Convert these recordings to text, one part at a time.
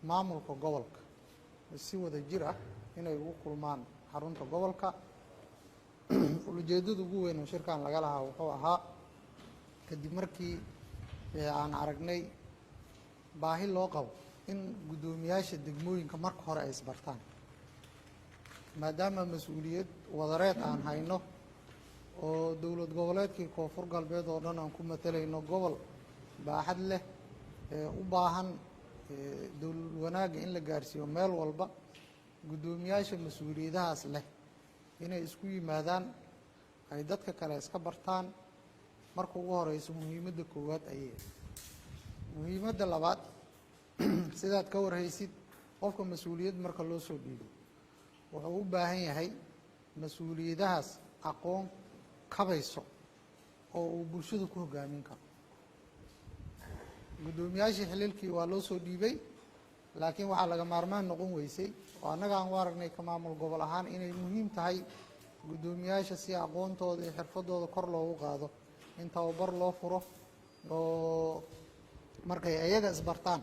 Maamulka gobolka si wada jir ah inay ugu kulmaan xarunta gobolka. Ujeeddada ugu weyn oo shirkan laga lahaa wuxuu ahaa, kadib markii aan aragnay baahi loo qabo in guddoomiyaasha degmooyinka marka hore ay isbartaan, maadaama mas-uuliyad wadareed aan hayno oo dowlad goboleedkii Koonfur Galbeed oo dhan aan ku matalayno gobol baaxad leh ee u baahan dowlad wanaagga in la gaarsiiyo meel walba. Guddoomiyaasha mas-uuliyadahaas leh inay isku yimaadaan, ay dadka kale iska bartaan marka ugu horeyso, muhiimadda koowaad ayay. Muhiimadda labaad, sidaad ka warhaysid, qofka mas-uuliyad marka loo soo dhiibo wuxuu u baahan yahay mas-uuliyadahaas aqoon kabayso oo uu bulshada ku hoggaamin karo. Guddoomiyaashii xililkii waa loo soo dhiibay, laakiin waxaa laga maarmaan noqon weysay oo annaga aan u aragnay ka maamul gobol ahaan inay muhiim tahay guddoomiyaasha si aqoontooda iyo xirfadooda kor loogu qaado in tababar loo furo, oo markay ayaga isbartaan,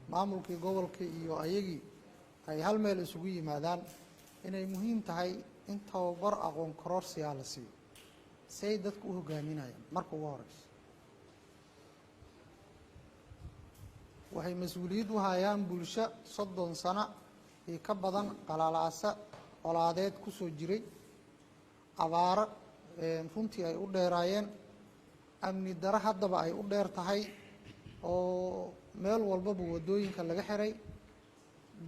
maamulkii gobolkii iyo ayagii ay hal meel isugu yimaadaan, inay muhiim tahay in tababar aqoon kororsiyaa la siiyo si ay dadku u hoggaaminayaan. Marka ugu horeyso waxay mas-uuliyad u hayaan bulsho 30 sano iyo ka badan qalalaasa colaadeed ku soo jiray, abaaro runtii ay u dheeraayeen, amni daro haddaba ay u dheer tahay, oo meel walbaba waddooyinka laga xiray,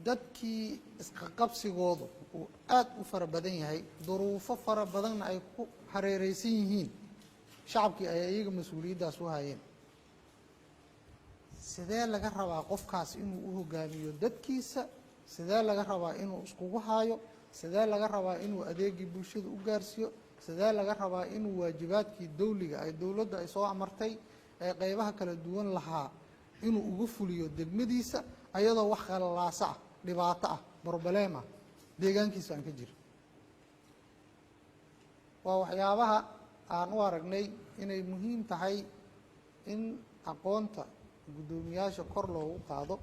dadkii isqaqabsigoodu uu aad u fara badan yahay, duruufo fara badanna ay ku hareereysan yihiin shacabkii ay iyaga mas-uuliyaddaas u hayeen. Sidee laga rabaa qofkaas inuu u hogaamiyo dadkiisa? Sidee laga rabaa inuu iskugu haayo? Sidee laga rabaa inuu adeegii bulshada u gaarsiiyo? Sidee laga rabaa inuu waajibaadkii dawliga ay dowladda ay soo amartay ee qeybaha kala duwan lahaa inuu uga fuliyo degmadiisa, ayadoo wax qalalaasa ah, dhibaato ah, problem ah deegaankiisa aan ka jirin? Waa waxyaabaha aan u aragnay inay muhiim tahay in aqoonta guddoomiyaasha kor loogu qaado.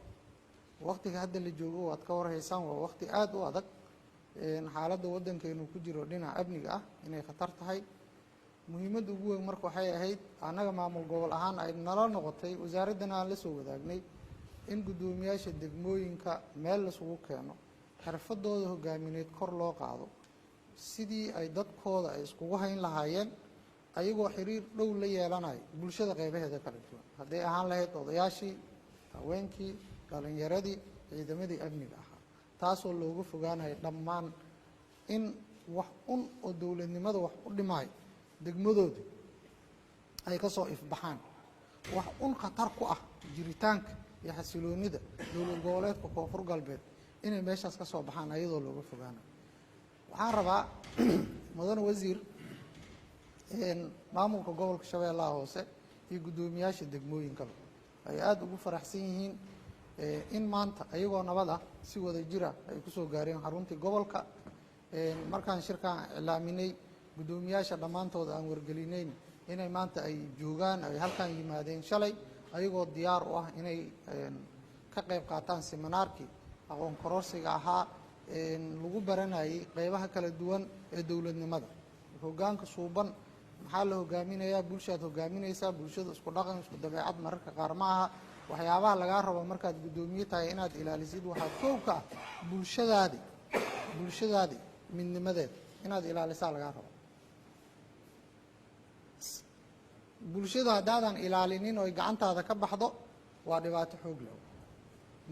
Waqtiga hadda la joogo waad ka warhaysaan, waa waqti aada u adag, xaaladda waddankeenu ku jiro dhinaca amniga ah inay khatar tahay. Muhiimadda ugu weyn marka waxay ahayd, annaga maamul gobol ahaan ay nala noqotay, wasaaraddana aan la soo wadaagnay, in guddoomiyaasha degmooyinka meel laisugu keeno, xirfadooda hogaamineed kor loo qaado, sidii ay dadkooda ay iskugu hayn lahaayeen, ayagoo xiriir dhow la yeelanayo bulshada qeybaheeda kala duwan, hadday ahaan lahayd odayaashii, haweenkii, dhalinyaradii, ciidamadii amniga ahaa, taasoo looga fogaanayo dhammaan in wax un oo dowladnimada wax u dhimaayo degmadoodu ay ka soo ifbaxaan, wax un khatar ku ah jiritaanka iyo xasiloonida dowlad goboleedka Koonfur Galbeed inay meeshaas ka soo baxaan, ayadoo looga fogaanayo. Waxaan rabaa, mudane wasiir, maamulka gobolka Shabeellaha Hoose iyo guddoomiyaasha degmooyinkaba ay aada ugu faraxsan yihiin in maanta ayagoo nabad ah si wada jira ay kusoo gaareen xaruntii gobolka. Markaan shirkaan iclaaminay, guddoomiyaasha dhammaantood aan wargelinayn inay maanta ay joogaan, ay halkan yimaadeen shalay, ayagoo diyaar u ah inay ka qayb qaataan seminaarkii aqoon kororsiga ahaa lagu baranayay qeybaha kala duwan ee dowladnimada. Hoggaanka suuban maxaa la hogaaminayaa? Bulshaad hogaaminaysaa. Bulshada isku dhaqan, isku dabeecad mararka qaar ma aha. Waxyaabaha lagaa rabo markaad guddoomiye tahay inaad ilaalisid waxaa koow ka ah bulshadaadi midnimadeeda inaad ilaalisaa lagaa rabo. Bulshada haddaadan ilaalinin oo ay gacantaada ka baxdo, waa dhibaato xoog leh.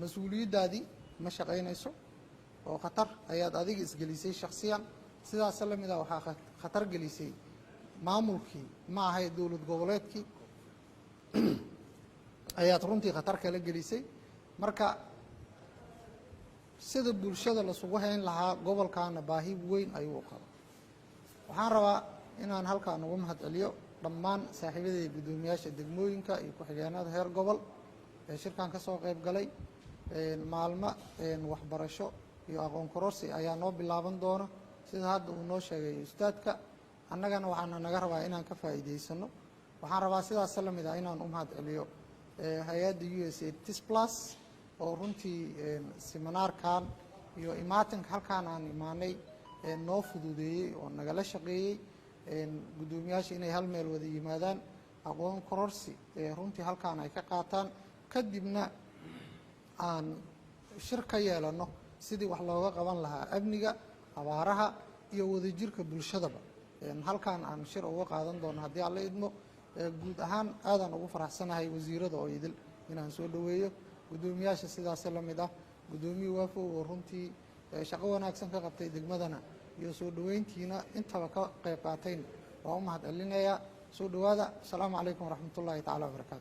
Mas-uuliyaddaadii ma shaqaynayso oo khatar ayaad adiga isgelisay shaksiyan. Sidaasa la mid ah waxaa khatar gelisay maamulkii, ma ahay, dowlad goboleedkii ayaad runtii khatar kala gelisay. Marka sida bulshada lasugu hayn lahaa, gobolkaana baahi weyn ayuu u qaba. Waxaan rabaa inaan halkaan ugu mahad celiyo dhammaan saaxiibadayda guddoomiyaasha degmooyinka iyo ku-xigeenada heer gobol ee shirkan ka soo qayb galay. Maalmo waxbarasho iyo aqoon kororsi ayaa noo bilaaban doona, sida hadda uu noo sheegay ustaadka. Annagana waxaana naga rabaa inaan ka faa'iidaysano. Waxaan rabaa sidaas la mid ah inaan u mahad celiyo hay-adda USAID TIS Plus. oo runtii seminaarkan iyo imaatinka halkaan aan imaanay noo fududeeyey oo nagala shaqeeyey guddoomiyaasha inay hal meel wada yimaadaan, aqoon kororsi runtii halkaan ay ka qaataan, kadibna aan shir ka yeelano sidii wax looga qaban lahaa amniga, abaaraha iyo wadajirka bulshadaba. Halkaan aan shir uga qaadan doono haddii Alla idmo. Guud ahaan aadaan ugu faraxsanahay wasiirada oo idil inaan soo dhoweeyo, guddoomiyaasha sidaasi la mid ah, guddoomiye Waafow oo runtii shaqo wanaagsan ka qabtay degmadana iyo soo dhoweyntiina intaba ka qayb qaatayna waa u mahad celinayaa. Soo dhowaada. Asalaamu calaykum waraxmatullaahi tacala wabarakaatu.